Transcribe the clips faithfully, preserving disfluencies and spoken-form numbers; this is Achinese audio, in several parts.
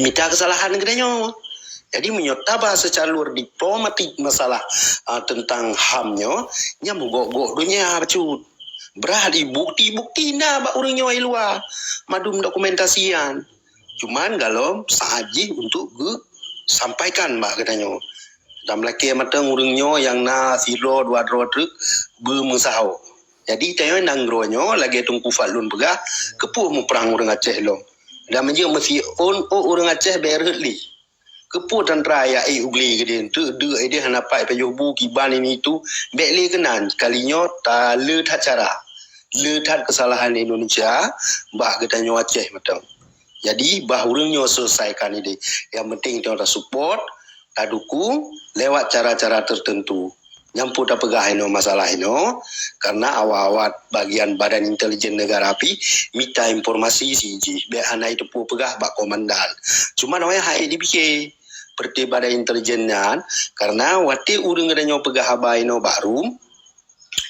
mita keusalahan geutanyoe. Jadi meunyoe taba seucalur diplomatik masalah, ah, teuntang HAM nyoe, nyan meugok-gok donya bacut. Brat di bukti-bukti na bak ureuëng nyoe i luwa, mandum dokumentasi nyan. Cuman galom saát jih untuk geusampaikan bak geutanyoe. Dan meulakée mantong ureuëng nyoe nyang na sidroe dua droe treuk beumeusaho. Jadi tanyoe nanggroe nyoe lagée Teungku Fadlun peugah, keupeue muprang ureuëng Aceh lom. Dan meunyoe meusiôn ôk ureuëng Aceh bèk rhot lé. Keupeue tantra jak ék u glé keudeh, teuk deuk ideh hana pat pajoh bu kiban ini itu, bèk lé keunan, kali nyoe ta le that cara, le that keusalahan Indonesia bak geutanyoe Aceh mantong. Jadi bah ureuëng nyoe selesaikan ideh. Yang penting tanyoe ta support, ta dukung lewat cara-cara tertentu. Nyang peue tapeugah inoe masalah inoe, karena awak-awak bagian Badan Intelijen Negara pih mita informasi si jih, bèk hana jiteupeue peugah bak komandan. Cuma awaknyan hana jipike peureuté Badan Intelijen nyan, karena watèe ureuëng geutanyoe peugah haba inoe bak rum,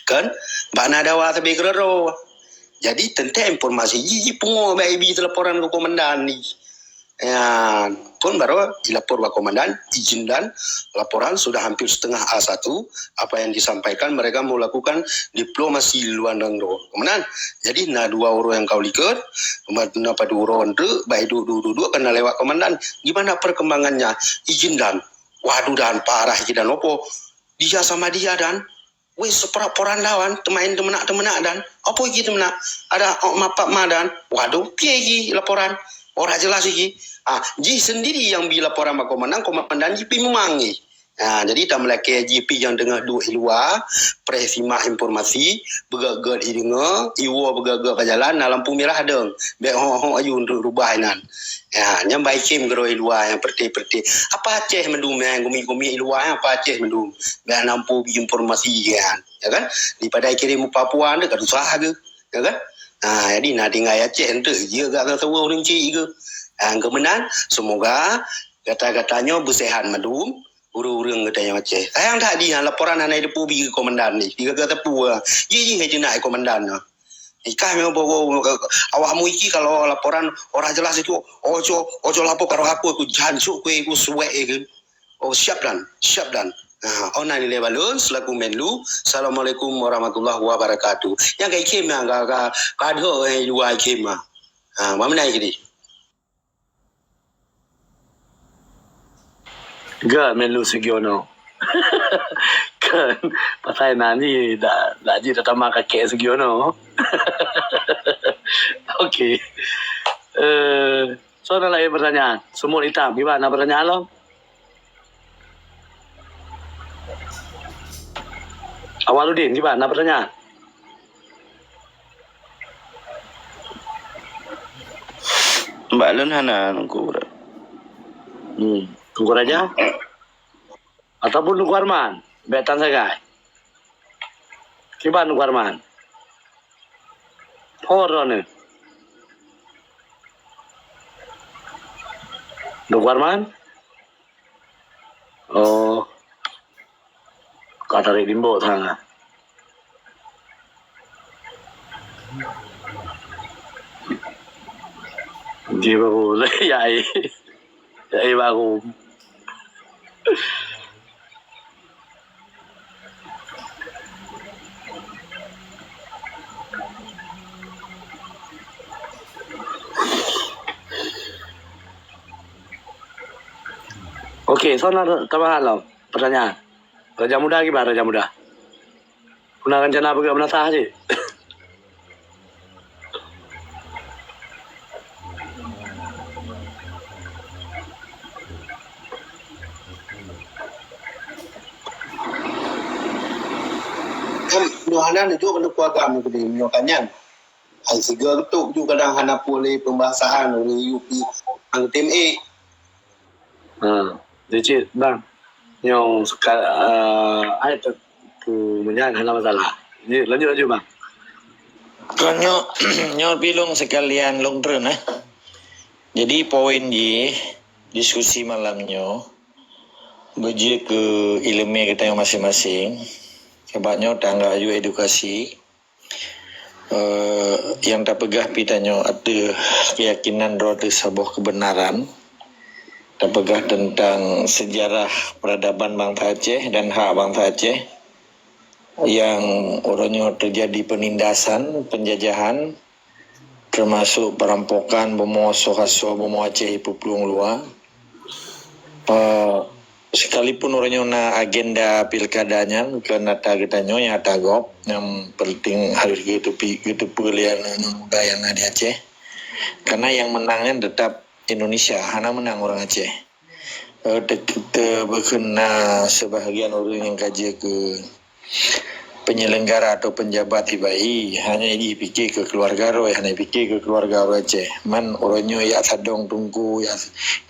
kan, bak na dawa sabe keudroe. Jadi teuntèe informasi jih jipungo bak ibi laporan keu komandan ni. Ya, pun baru dilapor bak komandan, izin dan laporan sudah hampir setengah A satu, apa yang disampaikan mereka mau lakukan diplomasi luar negeri. Komandan, jadi na dua ureuëng nyang ka u likot, na padub uroe teuk, bak duek-duek-duek kana lewat komandan. Gimana perkembangannya? Izin dan, waduh dan, parah izin dan opo? Dia sama dia dan, weh, seuprat poran lawan, teumaén teumeunak-teumeunak dan, apa jih teumeunak? Ada ôk mapak ma dan, waduh, piye jih laporan? Ora jelas jih. Ah, jih sendiri yang bi laporan bak komandan, komandan jih pi meumang jih. Ah, jadi tameulakée jih pi nyang deungoe duek i luwa, preh simak informasi, beugét-gét i deungoe, iwoe beugét-gét bak jalan, na lampu mirah dong, bèk hok-hok aju untuk rubah inan. Ya, nyan bak ikem keudroe i luwa nyang peureuté-peureuté. Apa Aceh mandum nyang gumi-gumi i luwa nyang apa Aceh mandum. Bèk hana muphom informasi nyan, ya kan? Daripada ikirim u Papua nyan ka susah geuh, ya kan? Ha, jadi na tinggai Aceh enteuk jeuet gak saweue ureuëng cik geuh. Ha, keumeunang, semoga gata-gata nyoe beuseuhat mandum ureuëng-ureuëng geutanyoe Aceh. Sayang that di laporan hana jiteupeue bi komandan ni. Di gata teupeu. Jih-jih hai teunak komandan nyoe. Ikah memang bawa awak muiki kalau laporan orang jelas itu, ojo, ojo lapor karo aku, aku jancuk ku, aku suwek ku. Oh, siap dan, siap dan. Nah, ona nilai balun selaku Menlu. Assalamualaikum warahmatullahi wabarakatuh. Yang kayak ikim yang ka ka ka ada orang luar ikim ah. Ha, mana ini? Ga Menlu Sugiono. Kan, pasai na ni dak, dak jeuet tatama kakek Sugiono. Okey. Eh, soalan lain pertanyaan. Semut hitam, gimana pertanyaan lo? Awaludin, gimana pertanyaan? Mbak Lun hana nunggu. Hmm. Tunggu raja? Ataupun Teungku Arman, bèk tan sagai. Kiban Teungku Arman. Ho droeneuh. Teungku Arman? Oh. Ka tarék limbok tangan. Dia baru. Ya, eh. Eh, baru. Okey, soalan tambahan lom. Pertanyaan. Raja Muda kiban Raja Muda? Peue na rencana peugah meunasah cit? Kan nyoe hana neujok keuneuk keuluwarga meunyoe ka nyan. Hai sigoe geutok ju kadang hana puléh peumbahasan ureuëng U P anggota M A. Ha, jadi cit bang. Nyoe sekal, eh, ai tu, tu meunyan hana masalah. Jadi lanjut laju bang. Kon nyoe, nyoe pi lôn sekalian lôn treun eh. Jadi poin jih diskusi malam nyoe beujeuet keu ileumèe geutanyoe maséng-maséng. Sabab nyoe tangga aju edukasi. Eh, nyang tapeugah pi tanyoe ateueh keuyakinan droe ateueh saboh keubeunaran. tapeugah teuntang seujarah peuradaban bansa Aceh dan hak bansa Aceh nyang uroe nyoe teujadi peunindasan, peunjajahan, teumasok peurampokan bumoe soe-soe bumoe Aceh ipeuplueng luwa. Eh, sekalipun uroe nyoe na agenda pilkada nyan keu ata geutanyoe nyang ata gob, nyang penting harus geuteupi-, geuteupeue lé aneuk muda nyang na di Aceh. Karena nyang meunang nyan teutap Indonesia, hana meunang ureuëng Aceh. Eh, te-, te-, beukheun na seubahagian ureuëng nyang ka jeuet keu penyelenggara atau penjabat ibai, hanya jipike keu keluarga roh, hana jipike keu keluarga ureuëng Aceh. Man uroe nyoe jak sadong teungku, jak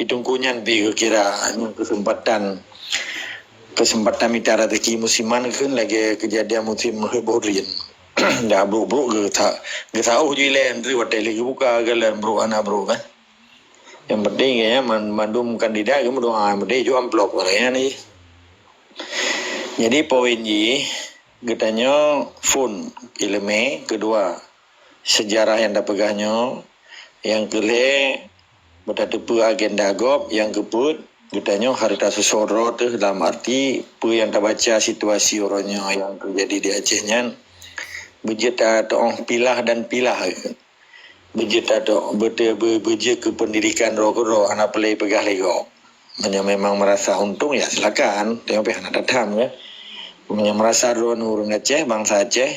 itungku nyan pi geukira nyoe keuseumpatan, keuseumpatan mita raseuki musiman kheun lagée keujadian musim heuboh drien. Dak brok-brok geuta-, geutaoh ju ilée, menteri watée lé geubuka galan brok hana brok kan. Yang penting ya, man-, mandum kandidat geumeudoa, yang penting ju amplop, kan, ya, ni. Jadi, poin jih, geutanyoe phon ileumé, keudua, seujarah nyang tapeugah nyoe, nyang keulhée, beutateupeue agenda gob, nyang keupeuet, geutanyoe hareuta seusoe droe teuh dalam arti peue nyang tabaca situasi uroe nyoe nyang teujadi di Aceh nyan, beujeuet ta-, teuôh pilah dan pilah. Beujeuet ata-, beute-, be-, beujeuet keu peundidikan droe keudroe hana peulée peugah lé gob. Meunyoe memang meurasa untông, ya silakan. Tapi hana that-that, ya. Meunyoe meurasa droeneuh ureuëng Aceh, bansa Aceh,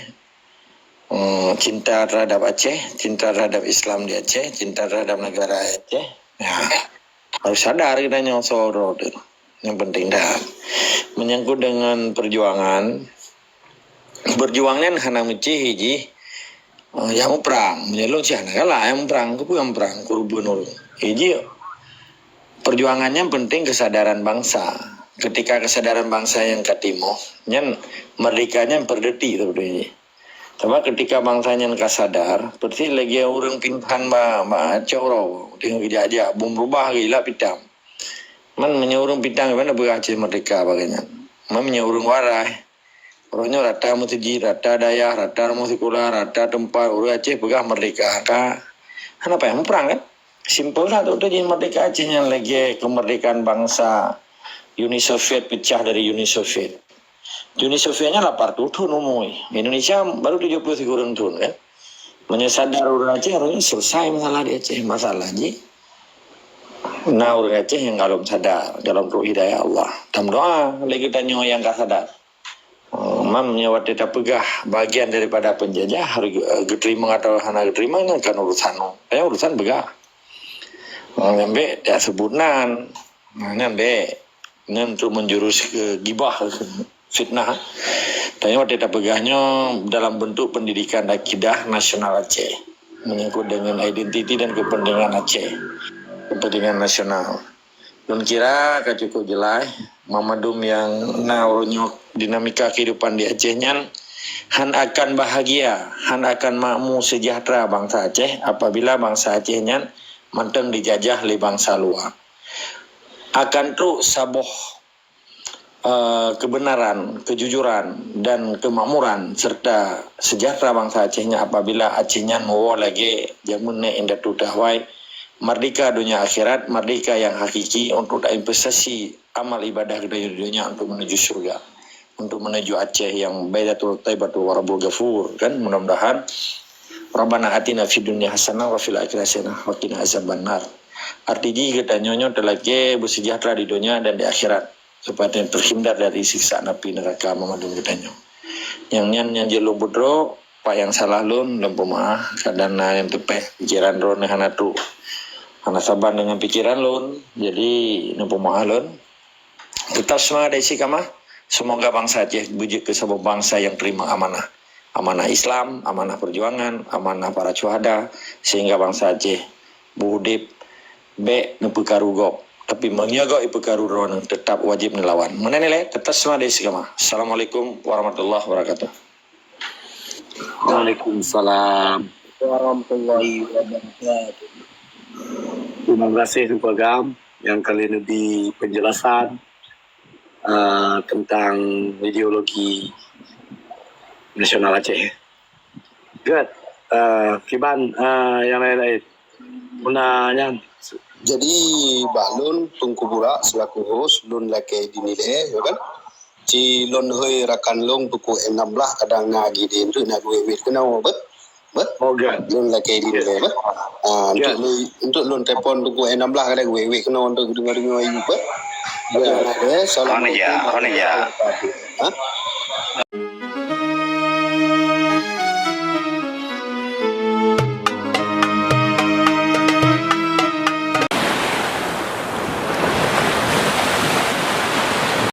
eh, cinta terhadap Aceh, cinta terhadap Islam di Aceh, cinta terhadap negara Aceh, ya, harus sadar geutanyoe soe droe teuh. Yang penting dah. Menyangkut dengan perjuangan, perjuangan hana meucih jih, eh, nyang muprang. Meunyoe lôn cit hana galak nyang muprang, keupeue nyang muprang, keu ureuëng. Jih, perjuangan nyan penting kesadaran bangsa. Ketika kesadaran bangsa nyang ka timoh, nyan merdeka nyan peureudeuti sebenarnya. Sebab ketika bansa nyan ka sadar, persis lagée ureuëng pingsan ba, ba cok uroe, teungoh geujak-jak, beumeurubah geuilap itam. Man meunyoe ureuëng pingsan, gimana beurah Aceh merdeka bagai nyan? Man meunyoe ureuëng warai, uroe nyoe rata meuseujid, rata dayah, rata rumoh sikula, rata teumpat, ureuëng Aceh peugah merdeka. Ka, hana payah muprang kan? Simpel that tu, tu jih merdeka Aceh nyan lagée kemerdekaan bangsa Uni Soviet pecah dari Uni Soviet. Uni Soviet nyan lapan ratus thon umu. Indonesia baru tujuh puluh sikureueng thon kan. Meunyoe sadar ureuëng Aceh, harusnya selesai masalah di Aceh. Masalah jih na ureuëng Aceh nyang galom sadar, galom trok hidayah Allah. Tameudoa lé geutanyoe nyang ka sadar. Oh, mam nyoe watée tapeugah bagian daripada penjajah, harus ge-, geuteurimong atau hana geuteurimong, nyan kan urusan, nyan urusan peugah. Oh, nyang bék tak sebut nan. Nah, nyan bék. Nyan tu menjurus ke gibah, fitnah. Tapi watée tapeugah nyoe dalam bentuk pendidikan akidah nasional Aceh. Menyangkut dengan identiti dan kepentingan Aceh. Kepentingan nasional. Lôn kira ka cukup jeulaih, mandum nyang na uroe nyoe dinamika kehidupan di Aceh nyan, han akan bahagia, han akan makmu sejahtera bansa Aceh apabila bansa Aceh nyan mantong dijajah lé bansa luwa. Akan trok saboh, eh, kebenaran, kejujuran, dan kemakmuran serta sejahtera bansa Aceh nyan apabila Aceh nyan meuwoe lagée jameun nèk indatu teuh awai, merdeka donya akhirat, merdeka nyang hakiki untuk tainvestasi amal ibadah geutanyoe di donya untuk menuju syurga, untuk menuju Aceh nyang Baidatul Thaibatu wa Rabbul Ghafur, kan? Mudah-mudahan, "Rabbana atina fid dunya hasanah wa fil akhirati hasanah wa qina azabannar." Arti jih geutanyoe nyoe teulakée beusejahtera di donya dan di akhirat, supaya terhindar dari siksa api neraka mandum geutanyoe. Nyang nyan nyang jeuet lôn peutrok, Pak nyang salah lôn, lôn peumaáh, kadang na nyang teupeh, pikiran droeneuh hana trok. Hana saban deungon pikiran lôn, jadi lôn peumaáh lôn. Tetap semangat dan istiqamah. Semoga bansa Aceh beujeuet keu saboh bansa nyang teurimong amanah. Amanah Islam, amanah perjuangan, amanah para syuhada, sehingga bansa Aceh beuudeb bék neupeukaru gob, tapi meunyoe gob ipeukaru droeneuh, tetap wajéb neulawan. Meunan ilée, tetap semangat dan istiqamah. Assalamualaikum warahmatullahi wabarakatuh. Waalaikumsalam warahmatullahi wabarakatuh. Terima kasih Teungku Agam nyang ka lheueh neubri penjelasan, uh, tentang ideologi nasional Aceh. Good. Uh, kiban, uh, nyang laén-laén. Muna nyan, Jadi, bah lôn Teungku Burak selaku host, lôn lakée dinilai, ya kan? Ci lôn hôi rakan lôn Teungku enam belas kadang na gidin tu na duit-duit kena, bet? Bet? Oke. Lôn lakée dinilai, bet? Ah, untuk lôn, untuk lôn telepon Teungku enam belas kadang duit-duit kena untuk dengar-dengar, bet? Ya. Assalamualaikum. Ha?